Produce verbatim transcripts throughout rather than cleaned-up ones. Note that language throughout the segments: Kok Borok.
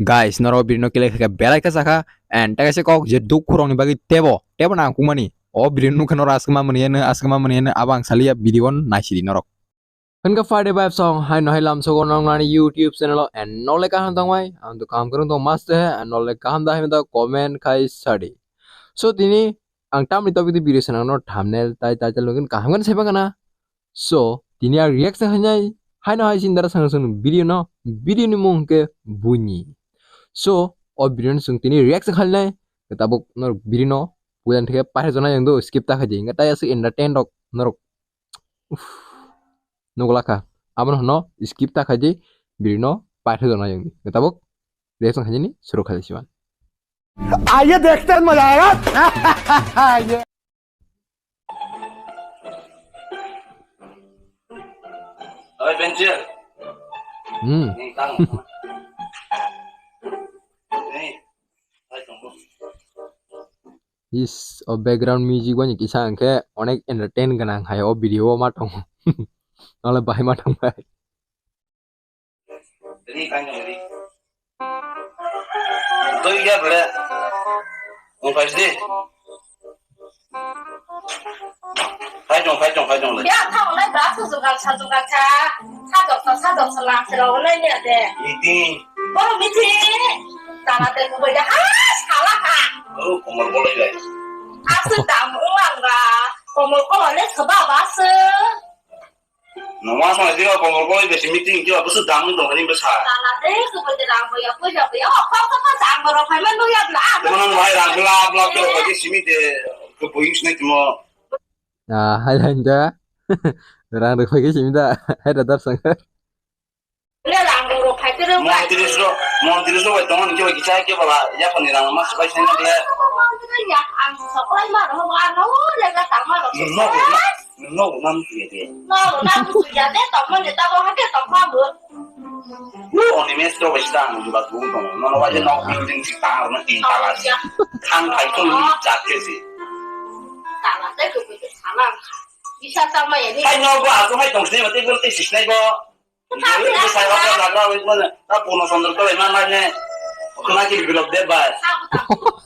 Guys, norok birino kile khe belai khe sakha, and tei kaisa kok je duk khorokni bagwi tebo, tebo nang kukmani. O birino nukha norok aswk ma mwnwi yano, aswk ma mwnwi yano, abo ang saliya video no naisidi norok. Hwnka Friday Vibes song, hai no hai lamsogo nong nani YouTube channel o, and nole kaham tongmai, ang to kaham kwrwng tong maste, and nole kaham da hai mata comment khai sadi. So tini ang tamni topic di video sanang no thumbnail tai title nugin kaham kan sepa kana. So tini ang reaction hainai, hai no hai sin dara sang sang video no, video ni mung ke bunyi. So o video no sung tini reaction khalinai, tabuk no video no puyan theke pahe jona yang do skip ta khaji, ngai tai aswk entertain rok norok. Uff. Nugulakha. Abono hwno skip ta khaidi, birino paithago na yongdi. Tabuk reaction khaidi ni suru khaidi siman. आइए देखते हैं, मजा आएगा। Oi, Benjir. Hmm. Ni tang. Ni. Oi, tunggu. Is, o background music wani kisa hwnkhe onek entertain gwnang hai o video o ma tongo. Nole bahai ma tongbai. Doi ya bole. Ong phai di. Phai tong, phai tong, phai tong le. Ya, thago lai ba, su jugal, sa jugal sa. Sa jok sa, sa jok sa, lang se ro lai ni ade. Meeting. Boro meeting. Tala te kubai da, ha, sala ha. Oh, komor bolai lai. Asu dam ulang ba. Komor ko le seba ba se. Nungma sama dia komor bolai besi meeting kio, abu su dam dong ni besa. Tala te kubai da, rang boya, boya, boya. Oh, kau kau kau sa, ang boro phai man boya bla. Teman nang bahai rang bla bla kio, bagi simi de, ke boyus ne timo. Ah, hai hai da. Rang rok phai ke simi da. Hai da dar sang. Le rang rok phai ke rok. Montri rok, montri rok bai tongo ni ke bai kichai ke bala ya pani rang mas bai sene le. Ya ang soklai ma ro ma no le ga ta ma ro. No no no no nam tu ye. No nam tu ya de to mo ne ta bo ha ke to ma bo. Wo, oni mes to bai sita ang ba gu tong. Nono bai nok building sita ang na tin tala si. Thang thai to ni jat ke si. Tala te ko ko salam. Bisa sama ya ni. Hai no ba ko hai tong sini mati ko ti sis nai ko. Ni ko sai ko na na ko na. Ta puno sondor ko ma ma ne. Ko na ki bilok de ba.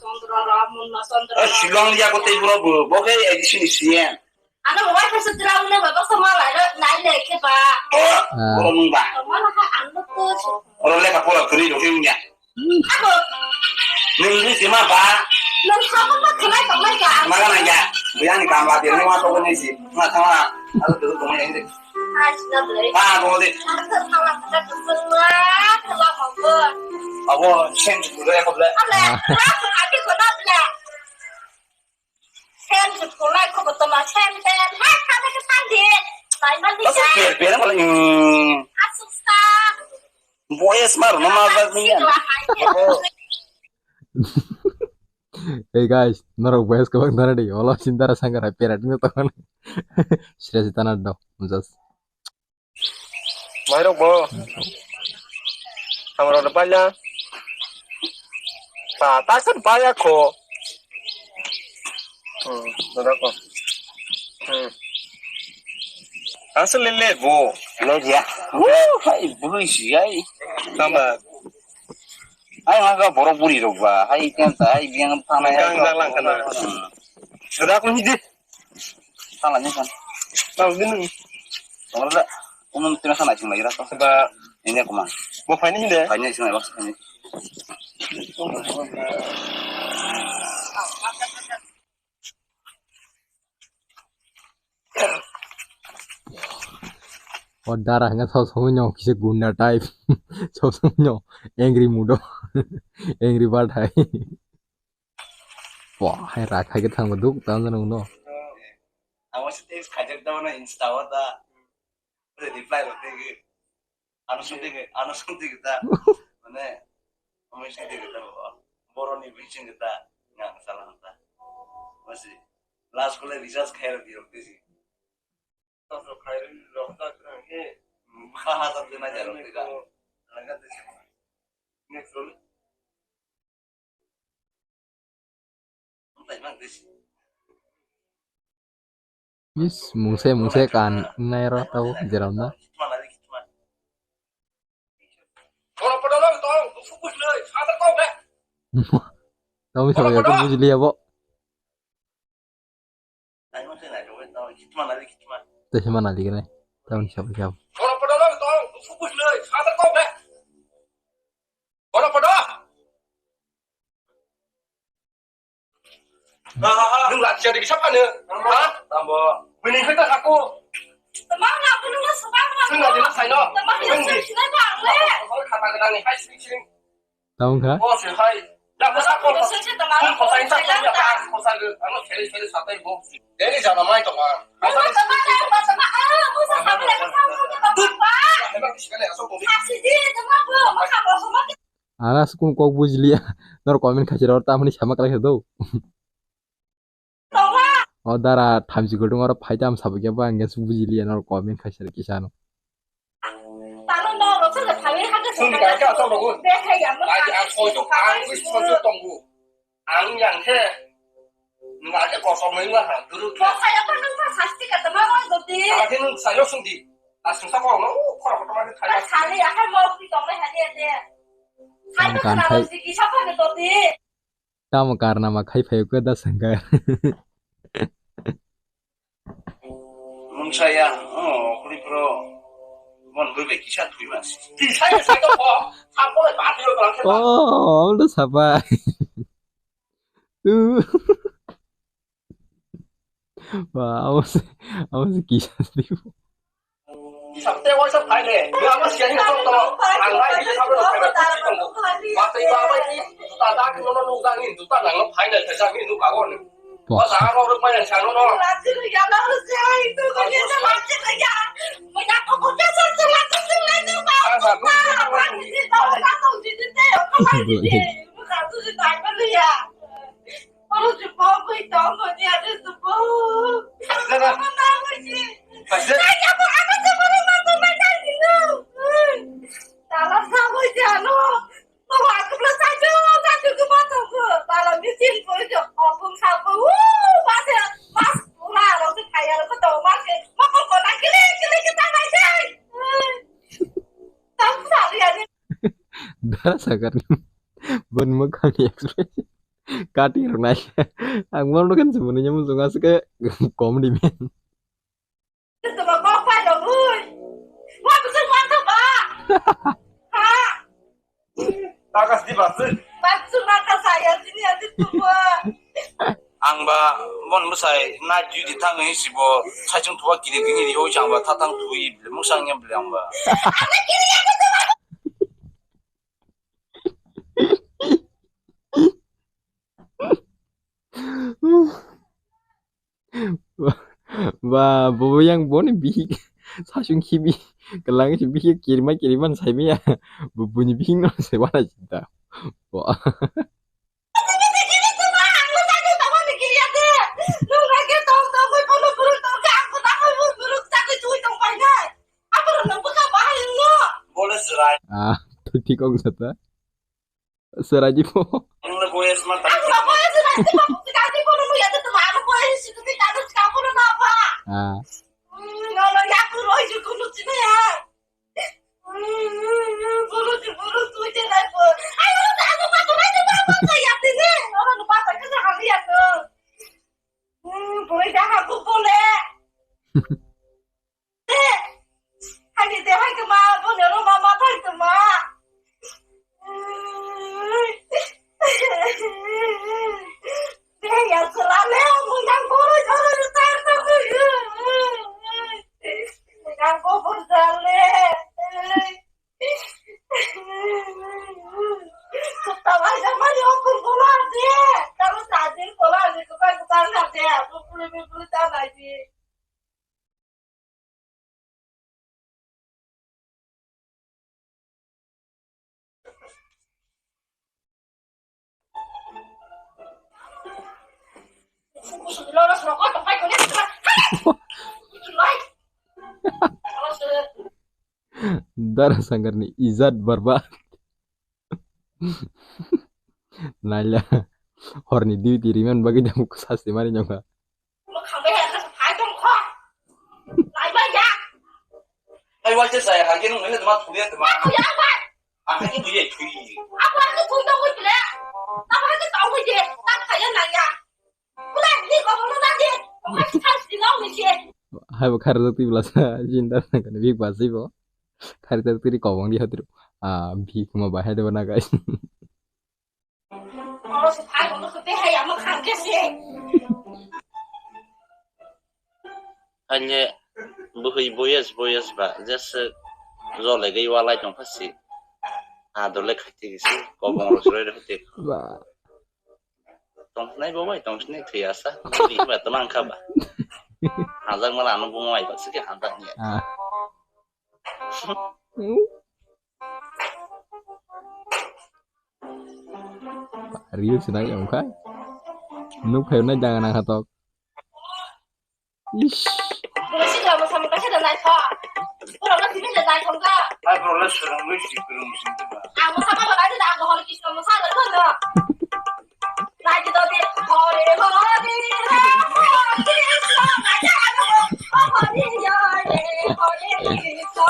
Sondro ra mun na sondro. Shillong ya ko te bro bo. Bo ke edition sien. Ano mo wai khasu drang ne ba baksa ma lai ro nai le khe ba. Oh, ah. Oro nung ba. Ma la ha ang no ko. Oro le ka pora kuri ro khe nya. Ako. Nung ni sima ba. Nung sa ma ma khlai tong lai ka. Ma la na ya. Buyang ni kam la de ni ma to ko ni si. Ma ta ma. Alo de ko ni de. Ai na ble. Ah, ko de. Ka ta ma ka ta ma. Ka la ma ko. Abo change ko le ko le. Ale. Ka ka ko na ble. Sen se pholai ko botol a sen sen. Hai, kha de kha de. Bai ma ni. Asa ja. Per per ma ni. Asuk sa. Boys mar no ma ba ni. Hey guys, norok boys ko bang dara di. Olo sindara sangara perat ni to kan. Sira sitana do. Just. Mairok bo. Samrok de paila. Ta ta kan paya ko. Hmm, dada ko. Hmm. Asal lele bo. Lo dia. Wuh, hai buri si ai. Tama. Ai ma ga borok buri rok ba. Hai kan ta ai biang thana. Gang lang lang kana. Dada ko hidi. Tala ni kan. Tala ni. Tala da. Umum tina sana chinga ira to. Ba. Ini aku mah. Bo paini hinde. Paini chinga bos paini. O dara hwnga sob somoi no kisa gunda type. Sob somoi no angry mood o. Angry bird hai. Wah, hai rak hai khe thangma duk tamo jani uno. Ang waisa text khaijak da mano Insta o da. Reply rok tei gwi. Ano song tei gwi, ano song tei gwi da. Mane, omo song tei gwi da bo. Boroni bising gwi da. Nga sala da. Masi, last kule recharge khai rok di rok tei si. Last khairok da khe. Kha ha da tei na ja rok tei da. Next one. Is mungse mungse kan nai ro tau jeram na. Tamo sa ya ko bujili ya bo. Tei se mana ligre. Tamo sa ya. Nwng lachiya de kisa phano? Ha? Tamo. Bini khe ta sako. Tamo na bunu na sabang na. Nwng lachiya saino. Tamo ya sini ba le. Khata gana ni hai sini sini. Tamo kha? O se hai. Ya ko sako. Ko sai sa ko ya ka ko sa ge. Ano seri seri sa tai bo. Deni jana mai to ma. Tamo tamo tamo tamo. Ah, mo sa sabang le ka mo ka ba. Hai ba kis kane aso ko. Kasi di tamo bo mo ka bo mo. Ana sukun kok bujiliya. Nor comment khachi ror tamani sama kala khe do. O dara thamchi gulung oro phai tam sabu khe bo ang khe bujiliya nor comment khachi ror kisa no. Talo no ro sa thawi ha ke. Sung ka ka to rogo. Be khai ya mo. Ai ang soi to ang soi to tongo. Ang yang khe. Nwng age kosok nai ma ha duru. Ko saya pa nang pa sasti ka tama oi goti. Age nwng sayo sung di. Asung sa ko no khoro khoro ma khai. Sali akhai mo pi tong nai ha de de. Hai to kana si ki sa pa ne to ti. Tamo karna ma khai phayo ko da sangkar. Mungsa ya, oh, kuri pro. Mon bui be kisa thui mas. Ti sai sai to ko. Sa ko le pa thui ko. Oh, amo to sapa. Wah, amo se, amo se kisa thui. Isap te waisa phai le. Yo amo siya ni tok to. Ang bai ni sabo lo phai na kuchi tong. Ba tei ba bai ni. Juta da ki no no nung jang ni juta nang no phai na thai jang ni nung ka go ni. Wah. Wah sa ro ro mai na sa no no. Oro si bo bui tongo ni ade si bo. Jana. Mama na bui si. Paisa. Kaya bo ano si bo ni mama na ni no. Tala sa bui si ano. Mama aku bela saja saja ke mata ke. Tala ni sin bui si opung sa bui. Uh, masa mas pura lo si kaya lo si tau mas ke. Mama kau nak kiri kiri kita nak sih. Tahu sih ya ni. Dara sakar ni. Bon mokang ni expression. Cutting rok nai. Ang bono khe se mwnwi nyamu chwng aswk khe comedy man. Takas di baswk. Ang ba bon bwsai na duty thang hi sibo saichung thuwa kiri bini ri hoi chang ba thatang thui bile muksa nya bile ang ba. Ba, bo yang boni bihik sasung khibi kelang si bihik kirima kiriman saimiya. Bo buni bihik no se wana cinta. Bo. Bole serai. Ah, tu thik ong sata. Serai di po. Ang na boyas mata. Ang na boyas na di po. Kita di po nung ya tu ma ang boyas si tu kita tu kamu na ba. Ah. No no ya tu roi ju kunu sini ya. Bulu bulu tu je na po. Ayo ta aku pa tu na tu ma pa ya ti ne. No no pa ta ka ha ya tu. Bulu dah aku boleh. Hai ni de hai kema, bo ne ro mama thai kema. De ya sala le, mo yang boro joro tar ta ko. Mo yang ko bor jale. Tawa jama yo kur bola de. Tawa sa de bola de ko ka ka de. Ko pure pure pure ta na de. Dara sangar ni ijat barba. Naila horni duty riman bagwi jang sasti mari nyokha. Ai wacha saya hagi nung ini teman kuliah teman. Aku ya apa? Aku ini dia cuy. Aku aku pun tahu bela. Hai bo kharijak twi bwlasa, jinda nang kani bik basi bo. Kharijak twi kobong di hotro. Ah, bik ma bahai de bana guys. Haile bwhwi boyes boyes ba jesa jole gwi walai tong phasi. Adole khaiti gisi kobong rok roi roi te. Ba. Tong sinai bo bai tong sinai thwi asa. Di ba tama angkha ba. Hajak mala ano bung mai ba sike hajak ni. Ah. Reels nai wngkha. Nuk phaio nai dang nang khatok. Ish. Bro, si kla mo samung kaisa da nai kha. Bro, na simi da nai kha. Ai, bro, le swrwngwi si kwrwng sing khe ba. Ang mo sama ba nai da, ang hol kisno mo sa da kha. Nai di do di. Hare hare Rama Krishna, hare hare Krishna.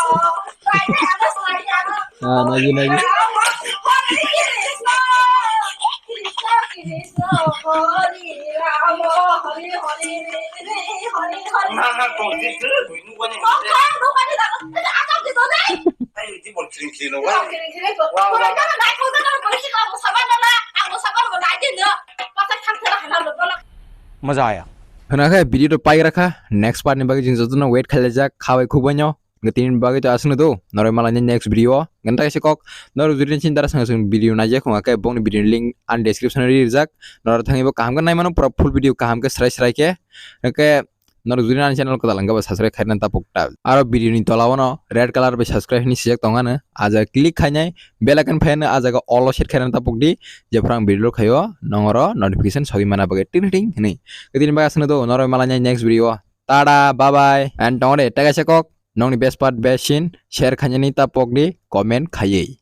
Ah, nai di, nai di. Moja aya. Hwnakhe video to paigra kha, next part ni bagwi chwng jotono wait khlaijak, khabai khukbai no. Tini bagwi to aswkno do, norok malai next video o. Ganta kaisa kok, norok jodi chini dara swng swng video naijak, hwnga khe bongni video link ani description o rijak. Norok thangwi bo kaham khe naimano, pura full video kaham khe srai srai khe. Hwnkhe norok jodi ani channel kwtal wngkha ba subscribe khaina tapuk ta. Aro video ni tola o no red color bai subscribe hinwi sijak tongano, aja click khainai bell icon phaino ajaga all o set khaina tapuk di, jephru ang video khaio nongoro notification sogwi mana bagwi ting ting hinwi. Tini bagwi aswkno do, norok malai next video o. Tada, bye bye, and tongre tega se kok. Nongni best part best scene share khainani ta pokdi comment khaiwi.